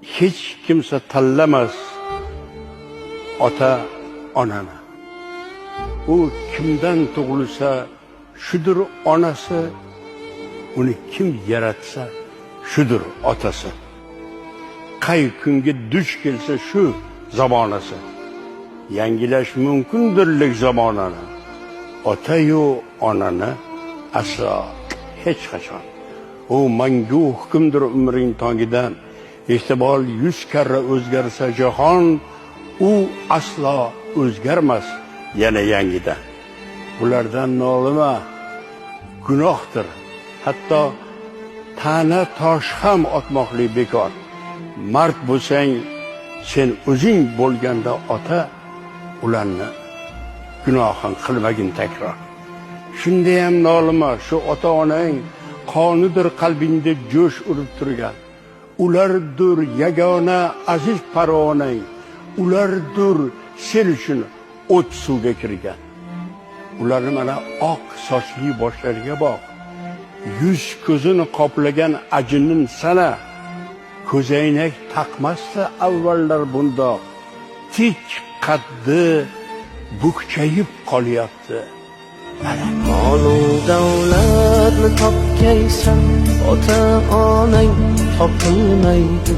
Hech kimsa tanlamas ota onani. U kimdan tug'ilsa, shudur onasi, uni kim yaratsa, shudur otasi. Qay kunga duch kelsa shu zamonasi. Yangilash mumkindirlik zamonani. Ota-yu onani aslo hech qachon. U mangu hukmdir umring tongidan. Ehtimol 100 karra o'zgarsa jahon, u aslo o'zgarmas yana yangidan. Bulardan nolima, gunohdir. Hatto ta'na tosh ham otmoqlik bekor. Mard bo'lsang, sen o'zing bo'lganda ota, ularni gunohin qilmagin takror. Shundayam nolima, shu ota onang qonidir qalbingda jo'sh urib turgan. Ulardir yagona aziz parvonang, ulardir sen uchun o't suvga kirgan. Ularni mana oq sochli boshlariga boq. Yuz ko'zini qoplagan ajinin sana. Ko'zoynak taqmasdi avvallar bundoq. Tik qaddi bukchayib qolyapti. Mana. Molu davlatni topgaysan, ota onang topilmaydi.